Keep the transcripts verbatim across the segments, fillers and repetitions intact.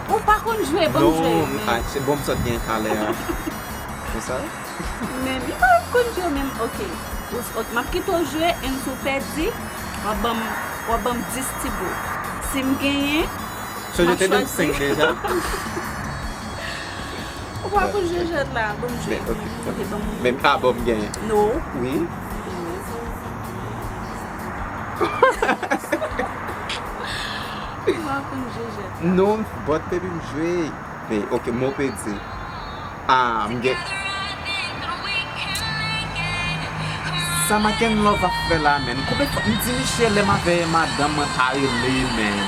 Ou pa konn jwe, ban m jwe. Non, ah, se bon, m sot gen talè a. Konsa? Men, li pa konn jwe menm, ok. Ou- ok, m ap kite w jwe, and si w pèdi, w ap ban m, w ap ban m dis ti goud. Si m genyen, So, je te donne cinq déjà. Ou pa konn jwe jwèt la, ban m jwe. Men, ok, Ok, ban m. Men, ah, bon, m genyen. No. Wi. Ou pa konn jwe jwèt la. Non, but baby, m jwe. Men, ok, m pèdi. Ah, m gen. Sa Makenlove ap fè la, menn. Konbyen fwa m di Miche lè m avè madanm mwen pa rele, menn.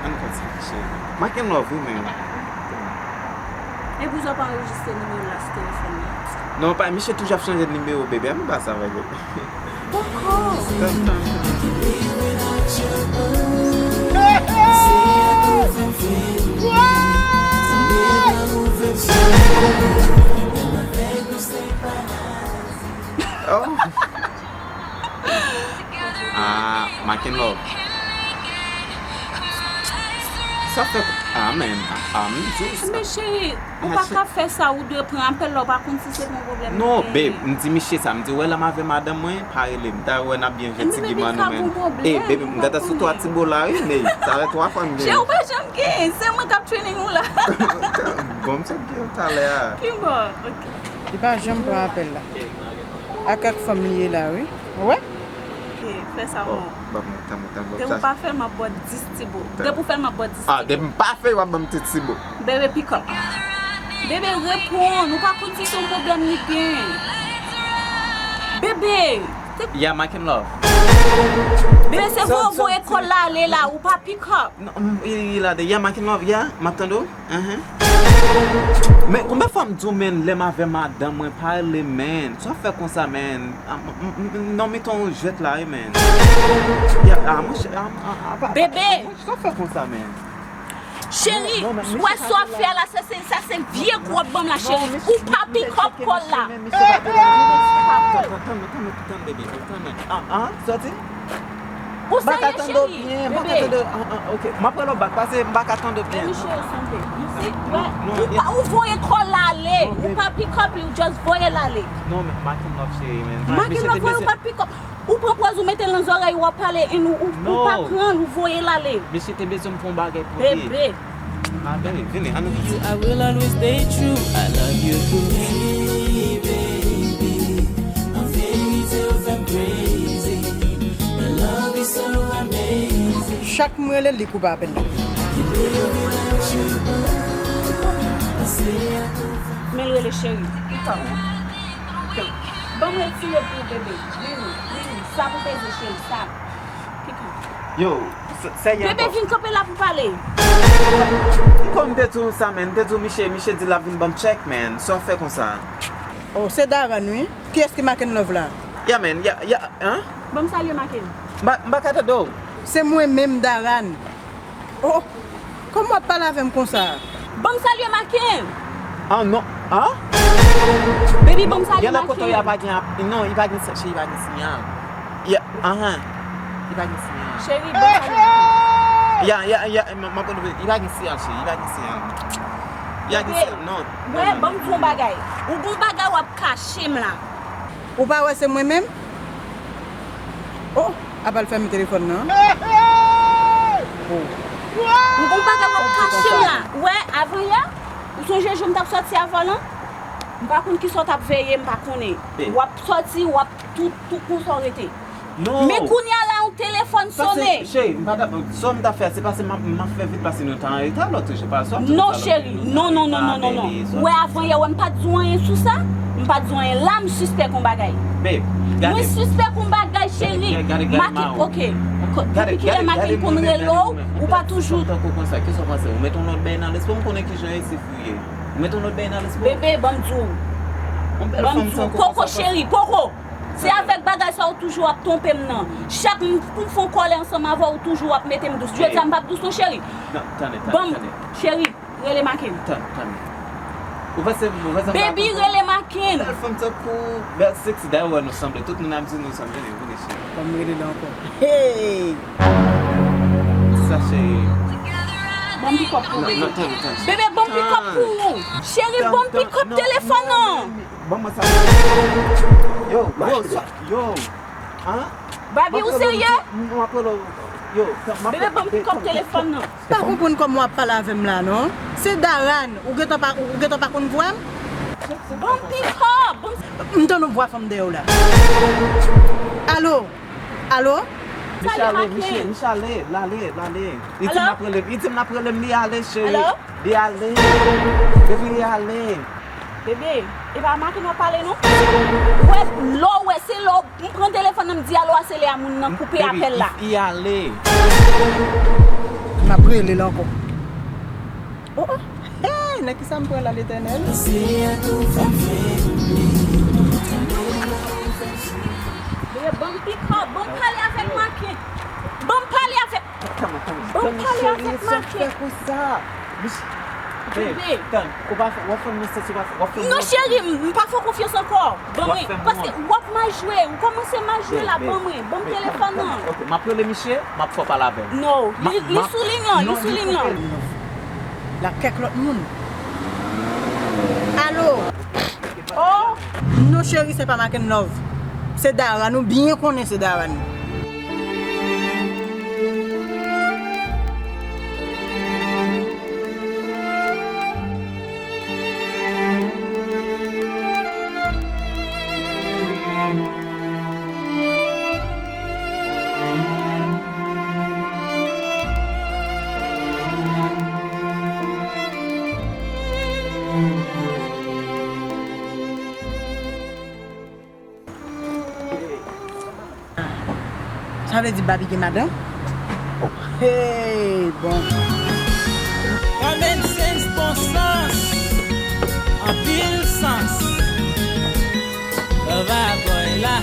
Ann konn sa, Miche. Makenlove, wi, menn. E pou sa w pa anrejistre nimewo l la sou telefòn nan? Non, pa, Miche toujou ap chanje nimewo, bebe. Ann pa sa avè l. Poko. Oh. Ah, Makenlove. Sa fè. Ah, men. Ah, men. Men cheri, ou pa ka fè sa, ou dwe pran apèl la, ou pa konn si se pou yon pwoblèm. Non, babe, m di Miche sa, m di, wè, lè m avè madanm mwen, pa rele m. Ta wè n ap byen jwe ti gim an nou menm. E, baby, m gentan sou twa ti bo la, wi, men sa fè twa fwa m genyen. Cheri, ou pa janm genyen, se mwen k ap training ou la. Bon, m sot gen talè a. Ki bò? Ok. Li pa janm pran apèl la. A kèk fanm li ye la, wi. Ou wè? Ok, fè sa bon. Ban mwen, tann mwen, tann mwen. Depi w pa fè, m ap ba w dis ti bo. Depi w fè, m ap ba w dis ti bo. Ah, depi m pa fè, w ap ban m ti ti bo. Bebe, pick up. Bebe, reponn. Ou pa konn si se yon pwoblèm li gen. Bebe! Yeah, Makenlove. Bebe, se voye voye kòl la ale la. Ou pa pick up. Non, m, i, i la de. Yeah, Makenlove, yeah, m ap tande w. Uh-huh. Men, konbyen fwa m di w, men, lè m avè madanm mwen, pa rele, men. Sa w fè konsa, men. Ah, m, m, m, non, mete yon jwèt la, wi, men. Yeah, ah, mwen, ah, ah, ah, pa, Bebe! Mwen, sa w fè konsa, men. Cheri, wè sa w ap fè a la, sa se, sa se vye kou w ap ban m la, cheri. Ou pa pick up kòl la. Tann, tann, tann, tann, baby. Tann, tann, baby. Tann, tann. Ah, ah, soti. Ou serye, cheri? M pa ka tande w byen, m pa ka tande w. Ah, ah, ok. M ap rele w back, paske m pa ka tande w byen. Miche yo sonde. You see? Wè, ou pa, ou voye kòl la ale. Ou pa pick up li, ou just voye l ale. Non, men Makenlove, cheri, men. Makenlove, ou pa pick up. Ou pran pòz ou mete l nan zòrèy ou ap pale, and ou, ou, ou pa pran l, ou voye l ale. Miche te bezwen m fè yon bagay pou li. Bebe. Ah, bebe, vini, ann nou. You, I will always stay true. I love you too. Hey, baby, I'm fairy tale and crazy. The love is so amazing. Chak m rele l, li koupe apèl la. Men l rele cheri. Ban m retire pou ou, bebe. Vini, vini. Sa pou peze, cheri, sa. Pick up. Yo, sa, sa y a Bebe, vin kanpe la pou pale. Kòm m te di w sa, men, m te di w Miche, Miche di l ap vin ban m tchèk, men. Sa w fè konsa? Oh, se Daran, wi. Kiyès ki Makenlove la? Ya, men, ya, ya, hein? Ban m salye Maken. M pa, m pa ka tande w. Se mwen menm, Daran. Oh, kòman w ap pale avè m konsa? Ban m salye Maken. Ah, non. Ah? Baby, ban m salye Maken. Gen lè kote w ye a pa gen ap-, non, li pa gen, cheri, li pa gen siyal. Ya, ahan. Li pa gen siyal. Cheri, ban m salye Maken. Ya, ya, ya, m, m ap konn, li pa gen siyal, cheri, li pa gen siyal. Li pa gen siyal, non. Wè, ban m di w yon bagay. Ou gon bagay w ap kache m la. Ou pa wè se mwen menm? Oh, apa l fèmen telefòn nan? Oh. Ou gon bagay w ap kache m la. Wè, avan yè, ou sonje jou m t ap sòti avè w lan? M pa konn kisa w t ap veye, m pa konnen. W ap sòti, w ap tout, tout konsa w rete. Men kounye a la, yon telefòn sonnen. Cheri, m pa t ap, sa m t ap fè a, se paske m ap, m ap fè vit paske nou t an reta lòt jou, pa sa w t ap di. Non, cheri, non, non, non, non, non, non. Ou wè, avan yè, wè, m pa t di w anyen sou sa. M pa t di w anyen. La, m sispèk yon bagay. Mwen sispèk yon bagay, cheri. Make, ok. Depi kilè Make konn rele w, ou pa toujou. Tankou konsa, kisa w panse? Ou mete yon lòt bagay nan lespri w, m konnen kijan e se fou ye. Ou mete yon lòt bagay nan lespri w. Bebe, ban m di w. Ban m di w. Poko, cheri, poko. Se avèk bagay sa ou toujou ap twonpe m nan. Chak m, pou m fè yon kòlè ansanm avè w, ou toujou ap mete m dous. Jodi a m p ap dous non, cheri. Ban m, cheri, rele Maken. Ou panse, ou panse Baby, rele Maken. Bèl fanm tankou Bèl Sexy, dayè ou wè nou sanble, tout moun ap di nou sanble, vini, vini, cheri. Ban m rele l ankò. Hey! Sa, cheri. Ban m pikòp pou ou, bebe. Bebe, ban m pikòp pou ou. Cheri, ban m pikòp telefòn nan. Ban mwen sa. Yo, yo, sa, yo. Hein? Baby, ou serye? M ap rele w. Yo, m ap... Bebe, ban m pikòp telefòn nan. M pa konprann kòman w ap pale avè m la, non. Se Daran, ou gentan pa, ou gentan pa konn vwa m? Ban m pikòp, ban m... M tande yon vwa fanm dèyè w la. Alo? Alo? Misye ale, misye, misye ale, l ale, l ale. Li di m l ap rele m, li di m l ap rele m, li ale, cheri. Li ale. Depi li ale. Bebe, e pa maten w ap pale non. Ou wè, lè w wè, se lè w m pran telefòn nan m di alo a, se lè a moun nan koupe apèl la. Baby, li ale. M ap rele l ankò. Oh, oh. Hey, nan kisa m pran la, Letènèl? Bebe, ban m pikòp, ban m pale avèk Maken. Ban m pale avèk... Ban m pale avèk Maken. Bebe. Tann, ou pa fè, w ap fè m nan sèt, ou pa fè, w ap fè m... Non, cheri, m, m pa fè w konfyans ankò. Ban mwen, paske w ap mal jwe, ou kòmanse mal jwe la, ban mwen, ban m telefòn nan. Ok, m ap rele misye, m ap fè w pale avè l. Non, li, li sou liy lan, li sou liy lan. La kèk lòt moun. Alo? Oh! Non, cheri, se pa Maken Love. Se Daran, nou byen konnen se Daran. Sa vle di Babi gen madanm? Hey, bon. Common sense, bon sans, anpil sans. Love a boy la.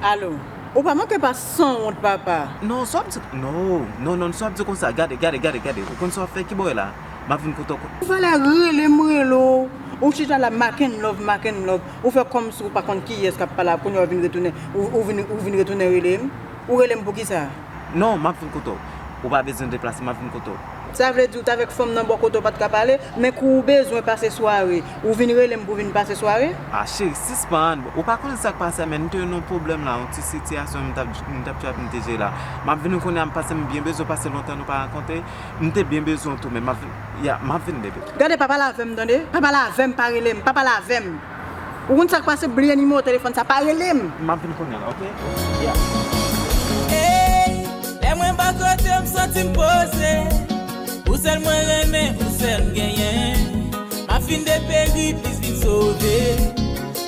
Alo. Ou pa manke pa sanwont, papa. Non, sa w ap di, non, non, non, sa w ap di konsa, gade, gade, gade, gade, ou konn sa w ap fè, ki bò w ye la? M ap vin kote w. Ou fè la rele m rele w, ou chita la Maken Love, Maken Love, ou fè kòmsi ou pa konn kiyès k ap pale a, kounye a w vin retounen, ou, ou vin, ou vin retounen rele m, ou rele m pou kisa? Non, m ap vin kote w. Ou pa bezwen deplase, m ap vin kote w. Sa vle di ou t avèk fanm nan bò kote w pa t ka pale, men kou ou bezwen pase sware, ou vin rele m pou vin pase sware? A, cheri, sispann. Ou pa konnen sa k pase, men m te nan yon pwoblèm la, yon ti sitiyasyon m t ap, m t ap tchwap m te jere la. M ap vini kounye a, m pase, m byen bezwen pase lontan nou pa rankontre. M te byen bezwen w tou, men m ap vin, ya, m ap vin, bebe. Gade, pa pale avè m, tande? Pa pale avè m, pa rele m, pa pale avè m. Ou konn sa k pase, bliye nimewo telefòn sa, pa rele m. M ap vin kounye a la, oke? Ya. Ey, lè mwen bò kote w, m santi m poze. Ou sèl mwen renmen, ou sèl m genyen. M ap fin deperi, plis vin sove.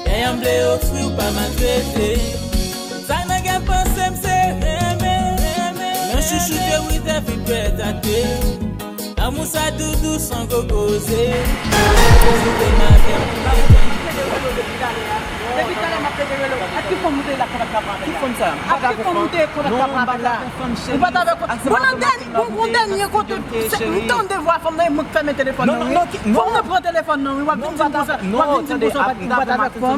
Dèyè m vle ofri w pa maltrete. Sa nan gen panse m se renmen, renmen. Nan chouchoute wi te fi pè tate. Lanmou sa doudou san gwo koze. Koze te maten. Depi talè m ap plede rele w. Ak ki fanm ou te ye la konn ap pale la? Ki fanm sa? Ak ki fanm ou te ye konn ap pale la? Ou pa t avèk fanm. Bon, nan dènye, bon, bon, dènye kote, se, m tande vwa fanm nan, e mwen k fèmen telefòn nan, wi. Fanm nan pran telefòn nan, wi. W ap vin di m konsa, w ap vin di m konsa, ou pa t avèk fanm.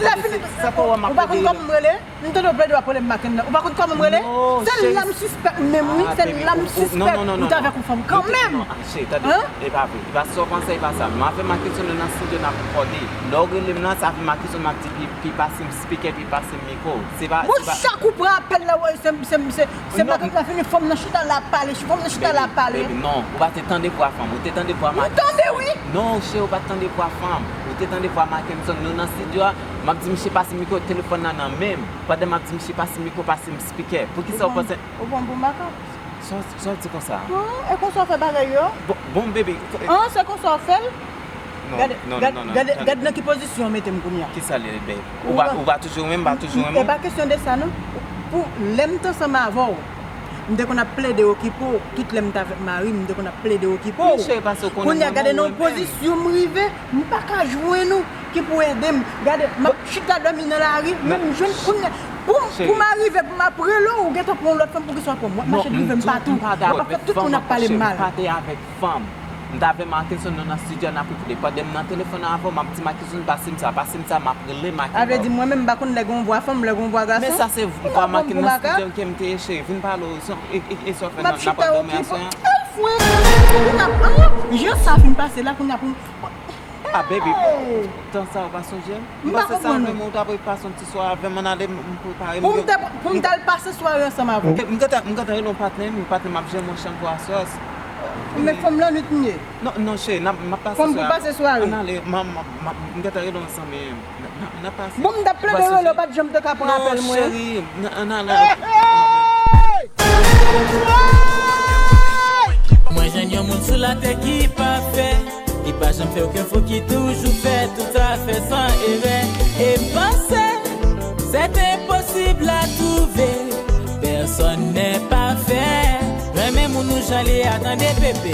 Lè fini, ou pa konn kòman m rele? M tande w plede w ap rele m Maken nan. Ou pa konn kòman m rele? Se la m sispèk menm, wi. Se la m sispèk ou t avèk yon fanm kanmenm. Non, cheri, tande. E pa vre. E pa sa w panse, e pa sa. Mwen avè Maken nan estidyo n ap kòde. Lè w rele m nan, sa vle Maken m ap di pi, pi pase m spikè, pi pase m mikwo. Se pa, se pa. Bon, chak ou pran apèl la, w wè, se, se, se, se Maken la fini, fanm nan chita la ap pale, fanm nan chita la ap pale. Baby, baby, non, ou pa te tande vwa fanm, ou te tande vwa Maken. M tande, wi. Non, cheri, ou pa t tande vwa fanm. Ou te tande vwa Maken, nou nan estidyo a, m ap di misye pase mikwo, telefòn nan nan men m. Pandan m ap di misye pase mikwo, pase m spikè. Poukisa w panse? Ou pran m pou makak? Sa, sa w di konsa? An, e konsa w fè bagay yo? Bon, bon, baby. An, se konsa w fè l? Non, gade, non, gade, non, non, gade, tande. Gade nan ki pozisyon w mete m kounye a. Kisa l ye, babe? Ou pa, ou pa toujou renmen m, m pa toujou renmen w? E pa kesyon de sa, non. Pou lè m t ansanm avè w, m te konn ap plede okipe w. Tout lè m t avèk mari m, m te konn ap plede okipe w. Kounye a, gade nan pozisyon m rive, m pa ka jwenn ou. Ki pou ede m. Gade, m ap chita dòmi nan lari, men m jwenn kounye a. Pou, pou m arive, pou m ap rele w, ou gentan pran yon lòt fanm, poukisa w ap pran m? W ap mache drive m patou. W ap fè tout moun ap pale m mal. M pa te avèk fanm. M t avè Markinson, nou nan estidyo a, n ap rele. Pandan m nan telefòn an avè w, m ap di Markinson, pase m sa, pase m sa, m ap rele Markinson. Sa vle di mwen menm m pa konn lè gen yon vwa fanm, lè gen yon vwa gason? Men sa se vwa Markinson nan estidyo ke m te ye, cheri, vin pale w, e sa w fè nan apatman aswè an? Al fwen! Kounye a, jan sa fin pase la, kounye a pou m. Ah baby, tan sa ou pa sonje m? M pa konprann ou. Ou ta pase yon ti sware avè m, ann ale, m prepare m. Pou m t al pase sware ansanm avè w? M gentan rele yon patnè m, yon patnè m ap jwenn yon chanm pou aswè. Men fanm lannwit m ye. Non, non, cheri, m ap pase sware. Fanm pou pase sware. Ann ale, m gentan rele yon zanmi m. N ap pase. Bon, m t ap plede rele w, ou pa t janm te ka pran apèl mwen. Non, cheri, ann ale. Mwen jwenn yon moun sou latè ki pafè, ki pa janm fè okenn fo, ki toujou fè tout zafè san erè. E m panse, c'est impossible à trouver, personne n'est parfait. Renmen moun ou jan l ye a, tande bebe.